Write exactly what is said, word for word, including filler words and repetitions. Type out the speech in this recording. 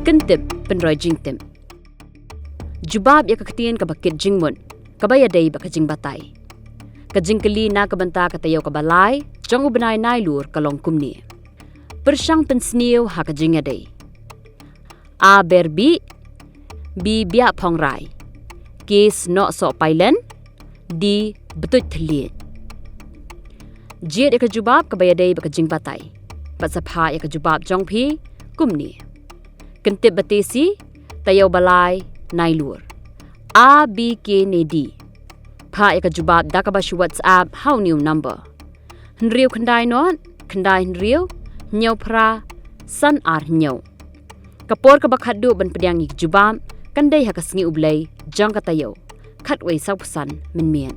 Kyntip pynroi jingtip. Jubab ïa ka ktien kaba kit jingmut, kaba ïadei bad ka jingbatai. Ka jingkylli na ka bynta ka taïew kaba lai jong u bnai Nailur ka long kumne: Pyrshang pynsniew ha ka jingïadei. A, Berbih. B, Biah Phongrai. C, Snoh Soh Pailen. D, Btuid Thylliej. Jied ïa ka jubab kaba ïadei bad ka jingbatai bad sa phah ïa ka jubab jong phi kumne. Kyntip batesi, taïew balai Nailur. A, B, C ne D? Phah ïa ka jubab da kaba shu WhatsApp ha une u number: hynriew khyndai nod khyndai hynriew hynñiew phra san ar hynñiew. Ka por kaba khatduh ban pdiang ïa ka jubab kan dei ha ka Sngi U Blei jong ka taïew, khatwei sawphew san mynmiet.